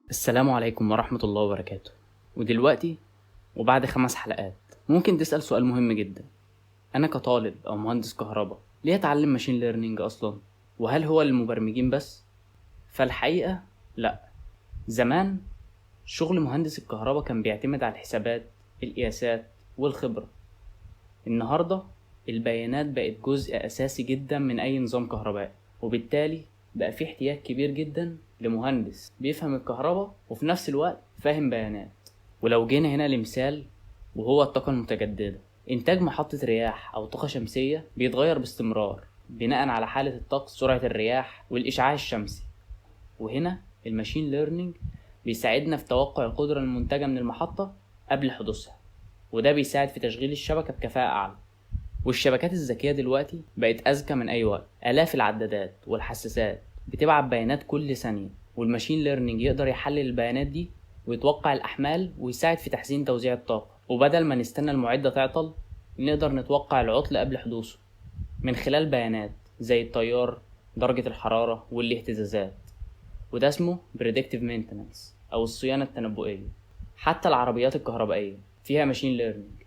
السلام عليكم ورحمة الله وبركاته. ودلوقتي وبعد 5 حلقات ممكن تسأل سؤال مهم جدا: أنا كطالب أو مهندس كهرباء ليه أتعلم machine learning أصلا؟ وهل هو للمبرمجين بس؟ فالحقيقة لا. زمان شغل مهندس الكهرباء كان بيعتمد على الحسابات، القياسات والخبرة. النهاردة البيانات بقت جزء أساسي جدا من أي نظام كهربائي، وبالتالي بقى في احتياج كبير جدا لمهندس بيفهم الكهرباء وفي نفس الوقت فاهم بيانات. ولو جينا هنا لمثال وهو الطاقة المتجددة، إنتاج محطة رياح أو طاقة شمسية بيتغير باستمرار بناء على حالة الطقس، سرعة الرياح والإشعاع الشمسي. وهنا ال machine learning بيساعدنا في توقع القدرة المنتجة من المحطة قبل حدوثها، وده بيساعد في تشغيل الشبكة بكفاءة أعلى. والشبكات الذكية دلوقتي بقت أذكى من أي وقت، آلاف العدادات والحساسات بتبعت بيانات كل ثانية، وال machine learning يقدر يحلل البيانات دي ويتوقع الأحمال ويساعد في تحسين توزيع الطاقة. وبدل ما نستنى المعدة تعطل، نقدر نتوقع العطل قبل حدوثه من خلال بيانات زي التيار، درجة الحرارة والاهتزازات، وده اسمه Predictive Maintenance أو الصيانة التنبؤية. حتى العربيات الكهربائية فيها machine learning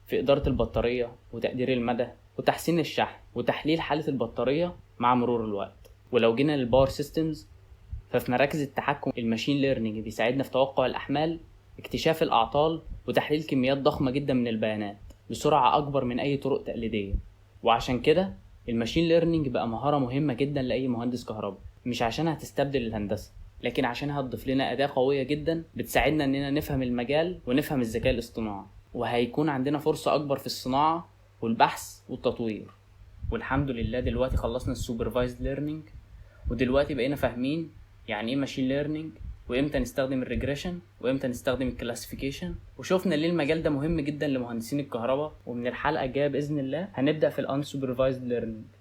في إدارة البطارية وتقدير المدى وتحسين الشحن وتحليل حالة البطارية مع مرور الوقت. ولو جينا لل power systems، ففي مراكز التحكم ال machine learning بيساعدنا في توقع الأحمال، اكتشاف الأعطال، وتحليل كميات ضخمة جدا من البيانات بسرعة أكبر من أي طرق تقليدية. وعشان كده ال machine learning بقى مهارة مهمة جدا لأي مهندس كهرباء، مش عشان هتستبدل الهندسة، لكن عشان هتضيف لنا أداة قوية جدا بتساعدنا إننا نفهم المجال ونفهم الذكاء الاصطناعي، وهيكون عندنا فرصة أكبر في الصناعة والبحث والتطوير. والحمد لله دلوقتي خلصنا ال supervised learning، ودلوقتي بقينا فاهمين يعني ايه machine learning، وامتى نستخدم ال regression، وامتى نستخدم ال classification، وشفنا ليه المجال ده مهم جدا لمهندسين الكهرباء. ومن الحلقة الجاية بإذن الله هنبدأ في ال unsupervised learning.